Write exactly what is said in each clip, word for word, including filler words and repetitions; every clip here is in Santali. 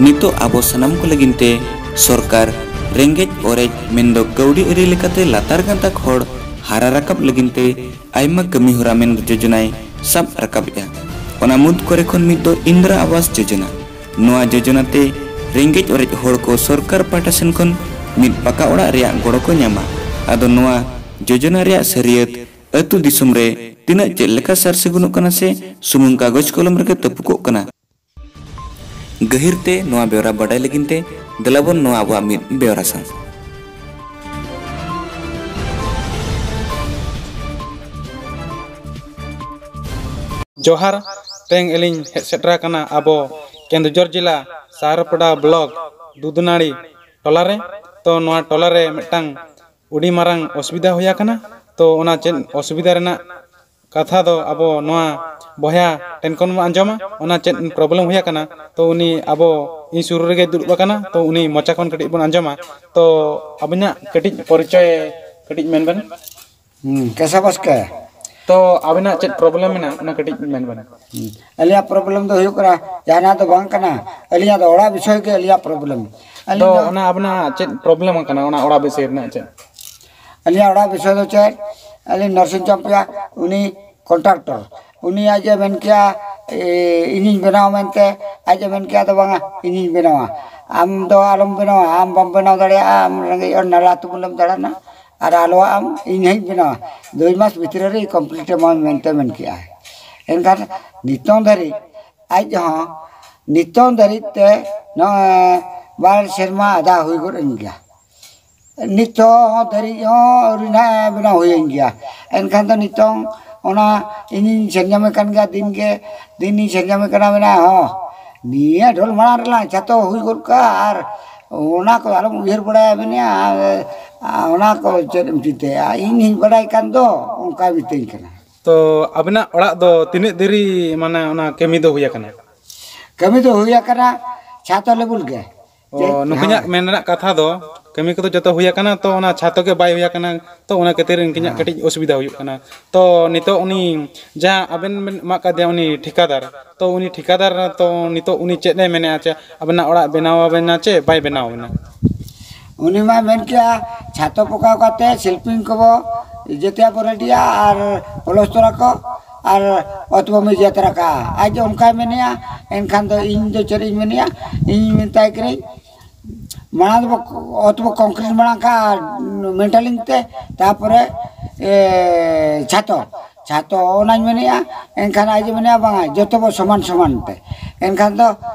ᱱᱤᱛᱚᱜ ᱟᱵᱚ ᱥᱟᱱᱟᱢ ᱠᱚ ᱞᱟᱹᱜᱤᱫ ᱛᱮ ᱥᱚᱨᱠᱟᱨ ᱨᱮᱸᱜᱮᱡ ᱚᱨᱮᱡ ᱢᱮᱱᱫᱚ ᱠᱟᱹᱣᱰᱤ ᱟᱹᱨᱤ ᱞᱮᱠᱟᱛᱮ ᱞᱟᱛᱟᱨ ᱜᱟᱛᱟᱠ ᱦᱚᱲ ᱦᱟᱨᱟ ᱨᱟᱠᱟᱵ ᱞᱟᱹᱜᱤᱫ ᱛᱮ ᱟᱭᱢᱟ ᱠᱟᱹᱢᱤ ᱦᱚᱨᱟ ᱢᱮᱱᱫᱚ ᱡᱳᱡᱚᱱᱟᱭ ᱥᱟᱵ ᱨᱟᱠᱟᱵᱮᱜᱼᱟ᱾ ᱚᱱᱟ ᱢᱩᱫᱽ ᱠᱚᱨᱮ ᱠᱷᱚᱱ ᱢᱤᱫ ᱫᱚ ᱤᱱᱫᱨᱟ ᱟᱵᱟᱥ ᱡᱳᱡᱚᱱᱟ᱾ ᱱᱚᱣᱟ ᱡᱳᱡᱚᱱᱟ ᱛᱮ ᱨᱮᱸᱜᱮᱡ ᱚᱨᱮᱡ ᱦᱚᱲ ᱠᱚ ᱥᱚᱨᱠᱟᱨ ᱯᱟᱦᱴᱟ ᱥᱮᱱ ᱠᱷᱚᱱ ᱢᱤᱫ ᱯᱟᱠᱟ ᱚᱲᱟᱜ ᱨᱮᱭᱟᱜ ᱜᱚᱲᱚ ᱠᱚ ᱧᱟᱢᱟ᱾ ᱟᱫᱚ ᱱᱚᱣᱟ ᱡᱳᱡᱚᱱᱟ ᱨᱮᱭᱟᱜ ᱥᱟᱹᱨᱤᱭᱟᱹᱛ ᱟᱹᱛᱩ ᱫᱤᱥᱚᱢ ᱨᱮ ᱛᱤᱱᱟᱹᱜ ᱪᱮᱫ ᱞᱮᱠᱟ ᱥᱟᱨ ᱥᱟᱹᱜᱩᱱᱚᱜ ᱠᱟᱱᱟ ᱥᱮ ᱥᱩᱢᱩᱝ ᱠᱟᱜᱚᱡᱽ ᱠᱚᱞᱚᱢ ᱨᱮᱜᱮ ᱛᱟᱹᱯᱩᱠᱚᱜ ᱠᱟᱱᱟ? ᱜᱟᱹᱦᱤᱨ ᱛᱮ ᱱᱚᱣᱟ ᱵᱮᱣᱨᱟ ᱵᱟᱰᱟᱭ ᱞᱟᱹᱜᱤᱫ ᱛᱮ ᱫᱮᱞᱟᱵᱚᱱ ᱱᱚᱣᱟ ᱟᱵᱚᱣᱟᱜ ᱢᱤᱫ ᱵᱮᱣᱨᱟ ᱥᱟᱶ᱾ ᱡᱚᱦᱟᱨ, ᱛᱮᱦᱮᱧ ᱟᱹᱞᱤᱧ ᱦᱮᱡ ᱥᱮᱴᱮᱨ ᱟᱠᱟᱱᱟ ᱟᱵᱚ ᱠᱮᱸᱫᱩᱡᱷᱚᱨ ᱡᱮᱞᱟ ᱥᱟᱦᱟᱨᱟᱯᱟᱲᱟ ᱵᱞᱚᱠ ᱫᱩᱫᱩᱱᱟᱲᱤ ᱴᱚᱞᱟ ᱨᱮ᱾ ᱛᱚ ᱱᱚᱣᱟ ᱴᱚᱞᱟ ᱨᱮ ᱢᱤᱫᱴᱟᱝ ᱟᱹᱰᱤ ᱢᱟᱨᱟᱝ ᱚᱥᱩᱵᱤᱫᱷᱟ ᱦᱩᱭ ᱟᱠᱟᱱᱟ᱾ ᱛᱚ ᱚᱱᱟ ᱪᱮᱫ ᱚᱥᱩᱵᱤᱫᱷᱟ ᱨᱮᱱᱟᱜ ᱠᱟᱛᱷᱟ ᱫᱚ ᱟᱵᱚ ᱱᱚᱣᱟ ᱵᱚᱭᱦᱟ ᱴᱷᱮᱱ ᱠᱷᱚᱱ ᱵᱚᱱ ᱟᱸᱡᱚᱢᱟ, ᱚᱱᱟ ᱪᱮᱫ ᱯᱨᱚᱵᱞᱮᱢ ᱦᱩᱭ ᱟᱠᱟᱱᱟ᱾ ᱛᱚ ᱩᱱᱤ ᱟᱵᱚ ᱤᱧ ᱥᱩᱨ ᱨᱮᱜᱮ ᱫᱩᱲᱩᱵ ᱟᱠᱟᱱᱟ, ᱛᱚ ᱩᱱᱤ ᱢᱚᱪᱟ ᱠᱷᱚᱱ ᱠᱟᱹᱴᱤᱡ ᱵᱚᱱ ᱟᱸᱡᱚᱢᱟ᱾ ᱛᱚ ᱟᱵᱤᱱᱟᱜ ᱠᱟᱹᱴᱤᱡ ᱯᱚᱨᱤᱪᱚᱭ ᱠᱟᱹᱴᱤᱡ ᱢᱮᱱ ᱵᱮᱱ᱾ ᱦᱩᱸ, ᱠᱮᱥᱚᱵ ᱵᱟᱥᱠᱮ᱾ ᱛᱚ ᱟᱵᱤᱱᱟᱜ ᱪᱮᱫ ᱯᱨᱚᱵᱞᱮᱢ ᱢᱮᱱᱟᱜᱼᱟ, ᱚᱱᱟ ᱠᱟᱹᱴᱤᱡ ᱢᱮᱱ ᱵᱮᱱ᱾ ᱦᱩᱸ, ᱟᱹᱞᱤᱧᱟᱜ ᱯᱨᱚᱵᱞᱮᱢ ᱫᱚ ᱦᱩᱭᱩᱜ ᱠᱟᱱᱟ, ᱡᱟᱦᱟᱱᱟᱜ ᱫᱚ ᱵᱟᱝ ᱠᱟᱱᱟ, ᱟᱹᱞᱤᱧᱟᱜ ᱫᱚ ᱚᱲᱟᱜ ᱵᱤᱥᱚᱭ ᱜᱮ ᱟᱹᱞᱤᱧᱟᱜ ᱯᱨᱚᱵᱞᱮᱢ᱾ ᱟᱹᱞᱤᱧ ᱛᱚ ᱫᱚ ᱚᱱᱟ ᱟᱵᱤᱱᱟᱜ ᱪᱮᱫ ᱯᱨᱚᱵᱞᱮᱢ ᱟᱠᱟᱱᱟ, ᱚᱱᱟ ᱚᱲᱟᱜ ᱵᱤᱥᱚᱭ ᱨᱮᱱᱟᱜ ᱪᱮᱫ? ᱟᱹᱞᱤᱧᱟᱜ ᱚᱲᱟᱜ ᱵᱤᱥᱚᱭ ᱫᱚ ᱪᱮᱫ? ᱟᱹᱞᱤᱧ ᱱᱚᱨᱥᱤᱝ ᱪᱟᱢᱯᱤᱭᱟ, ᱩᱱᱤ ᱠᱚᱱᱴᱨᱟᱠᱴᱚᱨ, ᱩᱱᱤ ᱟᱡ ᱮ ᱢᱮᱱ ᱠᱮᱜᱼᱟ, ᱮ, ᱤᱧᱤᱧ ᱵᱮᱱᱟᱣᱟ ᱢᱮᱱᱛᱮ, ᱟᱡ ᱮ ᱢᱮᱱ ᱠᱮᱜᱼᱟ, "ᱫᱚ ᱵᱟᱝᱟ, ᱤᱧᱤᱧ ᱵᱮᱱᱟᱣᱟ, ᱟᱢ ᱫᱚ ᱟᱞᱚᱢ ᱵᱮᱱᱟᱣᱟ, ᱟᱢ ᱵᱟᱢ ᱵᱮᱱᱟᱣ ᱫᱟᱲᱮᱭᱟᱜᱼᱟ, ᱟᱢ ᱨᱮᱸᱜᱮᱡ ᱦᱚᱲ ᱱᱟᱞᱦᱟ ᱛᱩᱢᱟᱹᱞᱮᱢ ᱫᱟᱬᱟᱱᱟ, ᱟᱨ ᱟᱞᱚᱣᱟᱜ ᱟᱢ, ᱤᱧ ᱦᱚᱸᱧ ᱵᱮᱱᱟᱣᱟ, ᱫᱩᱭ ᱢᱟᱥ ᱵᱷᱤᱛᱨᱤ ᱨᱮ ᱠᱚᱢᱯᱞᱤᱴ ᱮᱢᱟᱢ" ᱢᱮᱱᱛᱮ ᱢᱮᱱ ᱠᱮᱜᱼᱟᱭ᱾ ᱮᱱᱠᱷᱟᱱ ᱱᱤᱛᱚᱝ ᱫᱷᱟᱹᱨᱤᱡ ᱟᱡ ᱦᱚᱸ, ᱱᱤᱛᱚᱝ ᱫᱷᱟᱹᱨᱤᱡ ᱛᱮ ᱱᱚᱜᱼᱚᱭ ᱵᱟᱨ ᱥᱮᱨᱢᱟ ᱟᱫᱷᱟ ᱦᱩᱭ ᱜᱚᱫ ᱮᱱ ᱜᱮᱭᱟ᱾ ᱱᱤᱛᱚᱜ ᱦᱚᱸ ᱫᱷᱟᱹᱨᱤᱡ ᱦᱚᱸ ᱟᱹᱣᱨᱤ ᱱᱟᱦᱟᱜ ᱵᱮᱱᱟᱣ ᱦᱩᱭᱮᱱ ᱜᱮᱭᱟ᱾ ᱮᱱᱠᱷᱟᱱ ᱫᱚ ᱱᱤᱛᱚᱝ ᱚᱱᱟ ᱤᱧᱤᱧ ᱥᱮᱨᱡᱟᱢᱮ ᱠᱟᱱ ᱜᱮᱭᱟ, ᱫᱤᱱ ᱜᱮ ᱫᱤᱱᱤᱧ ᱥᱮᱨᱡᱟᱢᱮ ᱠᱟᱱᱟ, ᱢᱮᱱᱟ ᱦᱚᱸ ᱱᱤᱭᱟᱹ ᱰᱷᱚᱞ ᱢᱟᱲᱟᱝ ᱨᱮᱞᱟᱝ ᱪᱷᱟᱛᱚ ᱦᱩᱭ ᱜᱚᱫ ᱠᱟᱜᱼᱟ, ᱟᱨ ᱚᱱᱟ ᱠᱚ ᱟᱞᱚᱢ ᱩᱭᱦᱟᱹᱨ ᱵᱟᱲᱟᱭᱟ, ᱢᱮᱱᱮᱫᱼᱟ, ᱟᱨ ᱚᱱᱟ ᱠᱚ ᱪᱮᱫ ᱮᱢ ᱪᱤᱱᱛᱟᱹᱭᱟ, ᱤᱧ ᱦᱚᱸᱧ ᱵᱟᱰᱟᱭ ᱠᱟᱱ ᱫᱚ, ᱚᱱᱠᱟᱭ ᱢᱤᱛᱟᱹᱧ ᱠᱟᱱᱟ᱾ ᱛᱚ ᱟᱵᱤᱱᱟᱜ ᱚᱲᱟᱜ ᱫᱚ ᱛᱤᱱᱟᱹᱜ ᱫᱮᱨᱤ, ᱢᱟᱱᱮ, ᱚᱱᱟ ᱠᱟᱹᱢᱤ ᱫᱚ ᱦᱩᱭ ᱟᱠᱟᱱᱟ? ᱠᱟᱹᱢᱤ ᱫᱚ ᱦᱩᱭ ᱟᱠᱟᱱᱟ ᱪᱷᱟᱛᱚ ᱞᱮᱵᱩᱞ ᱜᱮ᱾ ᱚ, ᱡᱮ, ᱱᱩᱠᱩᱧᱟᱜ ᱦᱮᱸ᱾ ᱢᱮᱱ ᱨᱮᱱᱟᱜ ᱠᱟᱛᱷᱟ ᱫᱚ, ᱠᱟᱹᱢᱤ ᱠᱚᱫᱚ ᱡᱚᱛᱚ ᱦᱩᱭ ᱟᱠᱟᱱᱟ, ᱛᱚ ᱚᱱᱟ ᱪᱷᱟᱛᱚ ᱜᱮ ᱵᱟᱭ ᱦᱩᱭ ᱟᱠᱟᱱᱟ, ᱛᱚ ᱚᱱᱟ ᱠᱷᱟᱹᱛᱤᱨ ᱩᱱᱠᱤᱱᱟᱜ ᱦᱮᱸ᱾ ᱠᱟᱹᱴᱤᱡ ᱚᱥᱩᱵᱤᱫᱷᱟ ᱦᱩᱭᱩᱜ ᱠᱟᱱᱟ᱾ ᱛᱚ ᱱᱤᱛᱚᱜ ᱩᱱᱤ ᱡᱟᱦᱟᱸ ᱟᱵᱮᱱ ᱵᱮᱱ ᱮᱢᱟᱜ ᱠᱟᱫᱮᱭᱟ, ᱩᱱᱤ ᱴᱷᱤᱠᱟᱹᱫᱟᱨ, ᱛᱚ ᱩᱱᱤ ᱴᱷᱤᱠᱟᱹᱫᱟᱨ ᱛᱚ ᱱᱤᱛᱚᱜ ᱩᱱᱤ ᱪᱮᱫ ᱮ ᱢᱮᱱᱮᱫᱼᱟ, ᱪᱮ ᱟᱵᱮᱱᱟᱜ ᱚᱲᱟᱜ ᱵᱮᱱᱟᱣ ᱟᱵᱮᱱᱟ ᱪᱮ ᱵᱟᱭ ᱵᱮᱱᱟᱣ ᱟᱵᱮᱱᱟ? ᱩᱱᱤ ᱢᱟ ᱢᱮᱱ ᱠᱮᱜᱼᱟ, ᱪᱷᱟᱛᱚ ᱯᱚᱠᱟᱣ ᱠᱟᱛᱮ ᱥᱤᱞᱯᱤᱧ ᱠᱚᱵᱚ ᱡᱮᱛᱮᱭᱟᱜ ᱵᱚ ᱨᱮᱰᱤᱭᱟ ᱟᱨ ᱯᱞᱚᱥᱴᱚᱨ ᱟᱠᱚ ᱟᱨ ᱚᱛ ᱵᱚ ᱢᱤᱡ ᱡᱟᱛᱨᱟ ᱠᱟᱜᱼᱟ᱾ ᱟᱡ ᱫᱚ ᱚᱱᱠᱟᱭ ᱢᱮᱱᱮᱜᱼᱟ, ᱮᱱᱠᱷᱟᱱ ᱫᱚ ᱤᱧ ᱫᱚ ᱪᱮᱫ ᱤᱧ ᱢᱮᱱᱮᱜᱼᱟ? ᱤᱧ ᱢᱮᱛᱟᱭ ᱠᱟᱹᱱᱟᱹᱧ, ᱢᱟᱲᱟᱝ ᱫᱚᱵᱚ ᱚᱛ ᱵᱚ ᱠᱚᱝᱠᱨᱤᱴ ᱢᱟᱲᱟᱝ ᱠᱟᱜᱼᱟ ᱢᱮᱱᱴᱟᱞᱤᱝ ᱛᱮ, ᱛᱟᱨᱯᱚᱨᱮ ᱮ, ᱪᱷᱟᱛᱚ, ᱪᱷᱟᱛᱚ ᱚᱱᱟᱧ ᱢᱮᱱᱮᱜᱼᱟ᱾ ᱮᱱᱠᱷᱟᱱ ᱟᱡ ᱮ ᱢᱮᱱᱮᱜᱼᱟ, ᱵᱟᱝᱟ, ᱡᱚᱛᱚ ᱵᱚ ᱥᱚᱢᱟᱱ ᱥᱚᱢᱟᱱ ᱛᱮ᱾ ᱮᱱᱠᱷᱟᱱ ᱫᱚ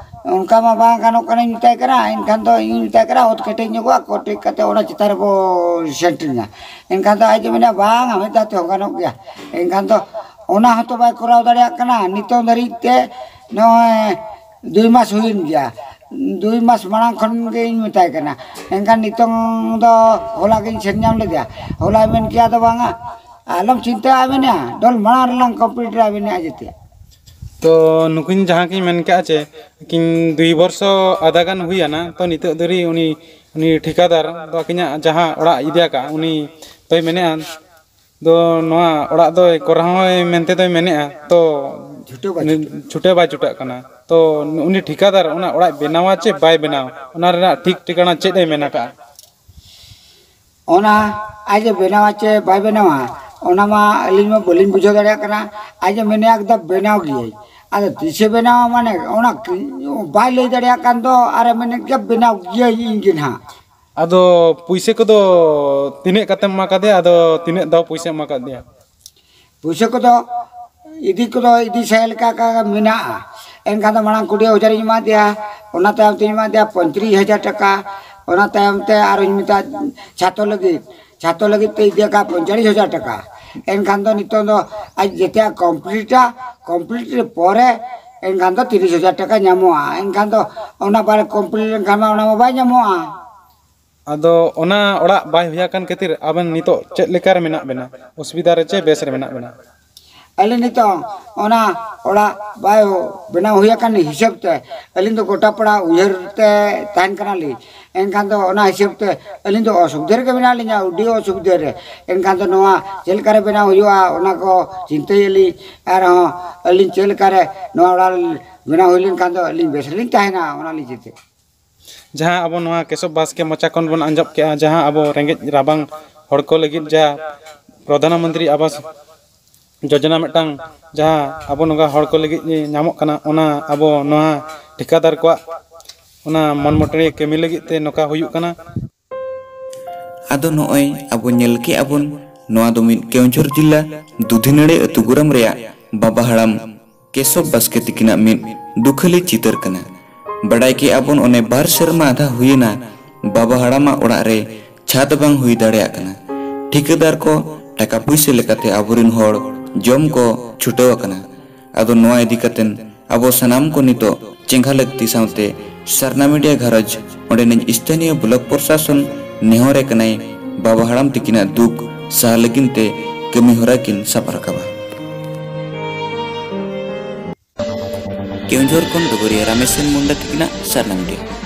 ᱚᱱᱠᱟ ᱢᱟ ᱵᱟᱝ ᱜᱟᱱᱚᱜ ᱠᱟᱱᱟᱧ ᱢᱮᱛᱟᱭ ᱠᱟᱱᱟ᱾ ᱮᱱᱠᱷᱟᱱ ᱫᱚ ᱤᱧ ᱢᱮᱛᱟᱭ ᱠᱟᱱᱟ, ᱚᱛ ᱠᱮᱴᱮᱡ ᱧᱚᱜᱚᱜᱼᱟ, ᱠᱮᱴᱮᱡ ᱠᱟᱛᱮ ᱚᱱᱟ ᱪᱮᱛᱟᱱ ᱨᱮᱵᱚ ᱥᱮᱱᱴᱨᱤᱝᱟ᱾ ᱮᱱᱠᱷᱟᱱ ᱫᱚ ᱟᱡ ᱫᱚ ᱢᱮᱱᱟ, ᱵᱟᱝᱟ, ᱢᱤᱫ ᱫᱷᱟᱣ ᱛᱮᱦᱚᱸ ᱜᱟᱱᱚᱜ ᱜᱮᱭᱟ᱾ ᱮᱱᱠᱷᱟᱱ ᱫᱚ ᱚᱱᱟ ᱦᱚᱸᱛᱚ ᱵᱟᱭ ᱠᱚᱨᱟᱣ ᱫᱟᱲᱮᱭᱟᱜ ᱠᱟᱱᱟ᱾ ᱱᱤᱛᱚᱝ ᱫᱷᱟᱹᱨᱤᱡ ᱛᱮ ᱱᱚᱜᱼᱚᱭ ᱫᱩᱭ ᱢᱟᱥ ᱦᱩᱭᱮᱱ ᱜᱮᱭᱟ, ᱫᱩᱭ ᱢᱟᱥ ᱢᱟᱲᱟᱝ ᱠᱷᱚᱱ ᱜᱮ ᱤᱧ ᱢᱮᱛᱟᱭ ᱠᱟᱱᱟ᱾ ᱮᱱᱠᱷᱟᱱ ᱱᱤᱛᱚᱝ ᱫᱚ ᱦᱚᱞᱟ ᱜᱤᱧ ᱥᱮᱱ ᱧᱟᱢ ᱞᱮᱫᱮᱭᱟ᱾ ᱦᱚᱞᱟᱭ ᱢᱮᱱ ᱠᱮᱜᱼᱟ, ᱫᱚ ᱵᱟᱝᱟ, ᱟᱞᱚᱢ ᱪᱤᱱᱛᱟᱹᱜᱼᱟ, ᱢᱮᱱᱮᱜᱼᱟ, ᱰᱚᱞ ᱢᱟᱲᱟᱝ ᱨᱮᱞᱟᱝ ᱠᱚᱢᱯᱞᱤᱴ ᱨᱮ ᱢᱮᱱᱮᱜᱼᱟ ᱡᱮᱛᱮᱭᱟᱜ᱾ ᱛᱚ ᱱᱩᱠᱤᱱ ᱡᱟᱦᱟᱸ ᱠᱤᱱ ᱢᱮᱱ ᱠᱟᱜᱼᱟ ᱡᱮ ᱠᱤᱱ ᱫᱩᱭ ᱵᱚᱨᱥᱚ ᱟᱫᱷᱟ ᱜᱟᱱ ᱦᱩᱭ ᱟᱱᱟ, ᱛᱚ ᱱᱤᱛᱚᱜ ᱫᱷᱟᱹᱨᱤᱡ ᱩᱱᱤ, ᱩᱱᱤ ᱴᱷᱤᱠᱟᱹᱫᱟᱨ ᱫᱚ ᱟᱹᱠᱤᱱᱟᱜ ᱡᱟᱦᱟᱸ ᱚᱲᱟᱜ ᱤᱫᱤ ᱟᱠᱟᱫ, ᱩᱱᱤ ᱫᱚᱭ ᱢᱮᱱᱮᱜᱼᱟ ᱫᱚ ᱱᱚᱣᱟ ᱚᱲᱟᱜ ᱫᱚᱭ ᱠᱚᱨᱟᱣ ᱦᱚᱸᱭ ᱢᱮᱱᱛᱮ ᱫᱚᱭ ᱢᱮᱱᱮᱜᱼᱟ, ᱛᱚ ᱪᱷᱩᱴᱟᱹᱣ ᱵᱟᱭ ᱩᱱᱤ ᱪᱷᱩᱴᱟᱹᱜ᱾ ᱪᱷᱩᱴᱟᱹᱣ ᱵᱟᱭ ᱪᱷᱩᱴᱟᱹᱜ ᱠᱟᱱᱟ᱾ ᱛᱚ ᱩᱱᱤ ᱴᱷᱤᱠᱟᱹᱫᱟᱨ ᱚᱱᱟ ᱚᱲᱟᱜ ᱵᱮᱱᱟᱣᱟ ᱪᱮ ᱵᱟᱭ ᱵᱮᱱᱟᱣᱟ, ᱚᱱᱟ ᱨᱮᱱᱟᱜ ᱴᱷᱤᱠ ᱴᱷᱤᱠᱟᱹᱱᱟ ᱪᱮᱫ ᱮ ᱢᱮᱱ ᱟᱠᱟᱫᱼᱟ? ᱚᱱᱟ ᱟᱡ ᱮ ᱵᱮᱱᱟᱣᱟ ᱪᱮ ᱵᱟᱭ ᱵᱮᱱᱟᱣᱟ, ᱚᱱᱟ ᱢᱟ ᱟᱹᱞᱤᱧ ᱢᱟ ᱵᱟᱹᱞᱤᱧ ᱵᱩᱡᱷᱟᱹᱣ ᱫᱟᱲᱮᱭᱟᱜ ᱠᱟᱱᱟ᱾ ᱟᱡ ᱮ ᱢᱮᱱᱮᱜᱼᱟ, ᱮᱠᱫᱚᱢ ᱵᱮᱱᱟᱣ ᱜᱤᱭᱟᱹᱧ᱾ ᱟᱫᱚ ᱛᱤᱥᱮ ᱵᱮᱱᱟᱣᱟ, ᱢᱟᱱᱮ ᱚᱱᱟ ᱵᱟᱭ ᱞᱟᱹᱭ ᱫᱟᱲᱮᱭᱟᱜ ᱠᱟᱱ ᱫᱚ, ᱟᱨ ᱮ ᱢᱮᱱᱮᱫ ᱜᱮᱭᱟ, ᱵᱮᱱᱟᱣ ᱜᱤᱭᱟᱹᱧ ᱤᱧ ᱜᱮ ᱱᱟᱦᱟᱜ᱾ ᱟᱫᱚ ᱯᱩᱭᱥᱟᱹ ᱠᱚᱫᱚ ᱛᱤᱱᱟᱹᱜ ᱠᱟᱛᱮᱢ ᱮᱢᱟ ᱠᱟᱫᱮᱭᱟ? ᱟᱫᱚ ᱛᱤᱱᱟᱹᱜ ᱫᱷᱟᱣ ᱯᱩᱭᱥᱟᱹ ᱮᱢᱟ ᱠᱟᱫᱮᱭᱟ? ᱯᱩᱭᱥᱟᱹ ᱠᱚᱫᱚ ᱤᱫᱤ ᱠᱚᱫᱚ ᱤᱫᱤ ᱥᱟᱭ ᱞᱮᱠᱟ ᱠᱟ-, ᱢᱮᱱᱟᱜᱼᱟ᱾ ᱮᱱᱠᱷᱟᱱ ᱫᱚ ᱢᱟᱲᱟᱝ ᱠᱩᱲᱤ ᱦᱟᱡᱟᱨᱤᱧ ᱮᱢᱟ ᱫᱮᱭᱟ, ᱚᱱᱟ ᱛᱟᱭᱚᱢ ᱛᱮᱧ ᱮᱢᱟ ᱫᱮᱭᱟ ᱯᱚᱸᱭᱛᱨᱤᱥ ᱦᱟᱡᱟᱨ ᱴᱟᱠᱟ, ᱚᱱᱟ ᱛᱟᱭᱚᱢ ᱛᱮ ᱟᱨᱚᱧ ᱢᱮᱛᱟ ᱪᱷᱟᱛᱚ ᱞᱟᱹᱜᱤᱫ, ᱪᱷᱟᱛᱚ ᱞᱟᱹᱜᱤᱫ ᱛᱮ ᱤᱫᱤ ᱟᱠᱟᱫ ᱯᱚᱸᱭᱛᱟᱞᱤᱥ ᱦᱟᱡᱟᱨ ᱴᱟᱠᱟ᱾ ᱮᱱᱠᱷᱟᱱ ᱫᱚ ᱱᱤᱛᱚᱝ ᱫᱚ ᱟᱡ ᱡᱮᱛᱮᱭᱟᱜ ᱠᱚᱢᱯᱞᱤᱴᱟ, ᱠᱚᱢᱯᱞᱤᱴ ᱯᱚᱨᱮ ᱮᱱᱠᱷᱟᱱ ᱫᱚ ᱛᱤᱨᱤᱥ ᱦᱟᱡᱟᱨ ᱴᱟᱠᱟ ᱧᱟᱢᱚᱜᱼᱟ᱾ ᱮᱱᱠᱷᱟᱱ ᱫᱚ ᱚᱱᱟ ᱵᱟᱭ ᱠᱚᱢᱯᱞᱤᱴ ᱞᱮᱱᱠᱷᱟᱱ ᱢᱟ ᱚᱱᱟ ᱢᱟ ᱵᱟᱭ ᱧᱟᱢᱚᱜᱼᱟ᱾ ᱟᱫᱚ ᱚᱱᱟ ᱚᱲᱟᱜ ᱵᱟᱭ ᱦᱩᱭ ᱟᱠᱟᱱ ᱠᱷᱟᱹᱛᱤᱨ ᱟᱵᱮᱱ ᱱᱤᱛᱚᱜ ᱪᱮᱫ ᱞᱮᱠᱟ ᱨᱮ ᱢᱮᱱᱟᱜ ᱵᱮᱱᱟ? ᱚᱥᱩᱵᱤᱫᱷᱟ ᱨᱮ ᱪᱮ ᱵᱮᱥ ᱨᱮ ᱢᱮᱱᱟᱜ ᱵᱮᱱᱟ? ᱟᱹᱞᱤᱧ ᱱᱤᱛᱚᱜ ᱚᱱᱟ ᱚᱲᱟᱜ ᱵᱟᱭ ᱵᱮᱱᱟᱣ ᱦᱩᱭ ᱟᱠᱟᱱ ᱦᱤᱥᱟᱹᱵ ᱛᱮ ᱟᱹᱞᱤᱧ ᱫᱚ ᱜᱚᱴᱟᱯᱟᱲᱟ ᱩᱭᱦᱟᱹᱨ ᱛᱮ ᱛᱟᱦᱮᱱ ᱠᱟᱱᱟᱞᱤᱧ᱾ ᱮᱱᱠᱷᱟᱱ ᱫᱚ ᱚᱱᱟ ᱦᱤᱥᱟᱹᱵ ᱛᱮ ᱟᱹᱞᱤᱧ ᱫᱚ ᱚᱥᱩᱵᱤᱫᱷᱟ ᱨᱮᱜᱮ ᱢᱮᱱᱟᱜ ᱞᱤᱧᱟ, ᱟᱹᱰᱤ ᱚᱥᱩᱵᱤᱫᱷᱟ ᱨᱮ᱾ ᱮᱱᱠᱷᱟᱱ ᱫᱚ ᱱᱚᱣᱟ ᱪᱮᱫ ᱞᱮᱠᱟᱨᱮ ᱵᱮᱱᱟᱣ ᱦᱩᱭᱩᱜᱼᱟ, ᱚᱱᱟ ᱠᱚ ᱪᱤᱱᱛᱟᱹᱭᱟᱞᱤᱧ᱾ ᱟᱨᱦᱚᱸ ᱟᱹᱞᱤᱧ ᱪᱮᱫ ᱞᱮᱠᱟᱨᱮ ᱱᱚᱣᱟ ᱚᱲᱟᱜ ᱵᱮᱱᱟᱣ ᱦᱩᱭ ᱞᱮᱱᱠᱷᱟᱱ ᱫᱚ ᱟᱹᱞᱤᱧ ᱵᱮᱥ ᱨᱮᱞᱤᱧ ᱛᱟᱦᱮᱱᱟ, ᱚᱱᱟ ᱞᱤᱧ ᱪᱤᱱᱛᱟᱹᱭᱟ᱾ ᱡᱟᱦᱟᱸ ᱟᱵᱚ ᱱᱚᱣᱟ ᱠᱮᱥᱚᱵ ᱵᱟᱥᱠᱮ ᱢᱚᱪᱟ ᱠᱷᱚᱱ ᱵᱚᱱ ᱟᱸᱡᱚᱢ ᱠᱮᱜᱼᱟ, ᱡᱟᱦᱟᱸ ᱟᱵᱚ ᱨᱮᱸᱜᱮᱡ ᱨᱟᱵᱟᱝ ᱦᱚᱲ ᱠᱚ ᱞᱟᱹᱜᱤᱫ ᱡᱟᱦᱟᱸ ᱯᱨᱚᱫᱷᱟᱱ ᱢᱚᱱᱛᱨᱤ ᱟᱵᱟᱥ ᱡᱳᱡᱚᱱᱟ ᱢᱤᱫᱴᱟᱝ ᱡᱟᱦᱟᱸ ᱟᱵᱚ ᱱᱚᱝᱠᱟ ᱦᱚᱲ ᱠᱚ ᱞᱟᱹᱜᱤᱫ ᱧᱟᱢᱚᱜ ᱠᱟᱱᱟ, ᱚᱱᱟ ᱟᱵᱚ ᱱᱚᱣᱟ ᱴᱷᱤᱠᱟᱹᱫᱟᱨ ᱠᱚᱣᱟᱜ ᱚᱱᱟ ᱢᱚᱱ ᱢᱚᱴᱟᱹᱲᱤᱭᱟᱹ ᱠᱟᱹᱢᱤ ᱞᱟᱹᱜᱤᱫ ᱛᱮ ᱱᱚᱝᱠᱟ ᱦᱩᱭᱩᱜ ᱠᱟᱱᱟ᱾ ᱟᱫᱚ ᱱᱚᱜᱼᱚᱭ ᱟᱵᱚ ᱧᱮᱞ ᱠᱮᱜᱼᱟ ᱵᱚᱱ, ᱱᱚᱣᱟ ᱫᱚ ᱢᱤᱫ ᱠᱮᱣᱡᱷᱚᱨ ᱡᱤᱞᱟ ᱫᱩᱫᱷᱤᱱᱟᱹᱲᱤ ᱟᱹᱛᱩ ᱜᱚᱨᱟᱢ ᱨᱮᱭᱟᱜ ᱵᱟᱵᱟ ᱦᱟᱲᱟᱢ ᱠᱮᱥᱚᱵ ᱵᱟᱥᱠᱮ ᱛᱤᱠᱤᱱᱟᱜ ᱢᱤᱫ ᱫᱩᱠᱷᱟᱹᱞᱤ ᱪᱤᱛᱟᱹᱨ ᱠᱟᱱᱟ᱾ ᱵᱟᱰᱟᱭ ᱠᱮᱜᱼᱟ ᱵᱚᱱ, ᱚᱱᱮ ᱵᱟᱨ ᱥᱮᱨᱢᱟ ᱟᱫᱷᱟ ᱦᱩᱭᱮᱱᱟ ᱵᱟᱵᱟ ᱦᱟᱲᱟᱢᱟᱜ ᱚᱲᱟᱜ ᱨᱮ ᱪᱷᱟᱫᱽ ᱵᱟᱝ ᱦᱩᱭ ᱫᱟᱲᱮᱭᱟᱜ ᱠᱟᱱᱟ᱾ ᱴᱷᱤᱠᱟᱹᱫᱟᱨ ᱠᱚ ᱴᱟᱠᱟ ᱯᱩᱭᱥᱟᱹ ᱞᱮᱠᱟᱛᱮ ᱟᱵᱚᱨᱮᱱ ᱦᱚᱲ ᱡᱚᱢ ᱠᱚ ᱪᱷᱩᱴᱟᱹᱣ ᱟᱠᱟᱱᱟ᱾ ᱟᱫᱚ ᱱᱚᱣᱟ ᱤᱫᱤ ᱠᱟᱛᱮᱱ ᱟᱵᱚ ᱥᱟᱱᱟᱢ ᱠᱚ ᱱᱤᱛᱚᱜ ᱪᱮᱸᱜᱷᱟ ᱞᱟᱹᱠᱛᱤ ᱥᱟᱶᱛᱮ ᱥᱟᱨᱱᱟ ᱢᱤᱰᱤᱭᱟ ᱜᱷᱟᱨᱚᱸᱡᱽ ᱚᱸᱰᱮᱱᱤᱡ ᱥᱛᱷᱟᱱᱤᱭᱚ ᱵᱞᱚᱠ ᱯᱨᱚᱥᱟᱥᱚᱱ ᱱᱮᱦᱚᱨᱮ ᱠᱟᱱᱟᱭ ᱵᱟᱵᱟ ᱦᱟᱲᱟᱢ ᱛᱤᱠᱤᱱᱟᱜ ᱫᱩᱠ ᱥᱟᱦᱟ ᱞᱟᱹᱜᱤᱫ ᱛᱮ ᱠᱟᱹᱢᱤ ᱦᱚᱨᱟ ᱠᱤᱱ ᱥᱟᱵ ᱨᱟᱠᱟᱵᱟ᱾ ᱠᱮᱣᱡᱷᱚᱨ ᱠᱷᱚᱱ ᱰᱚᱜᱚᱨᱤᱭᱟᱹ ᱨᱟᱢᱮᱥᱮᱱ ᱢᱩᱱᱰᱟ ᱛᱤᱠᱤᱱᱟᱜ ᱥᱟᱨᱱᱟ ᱢᱤᱰᱤᱭᱟ᱾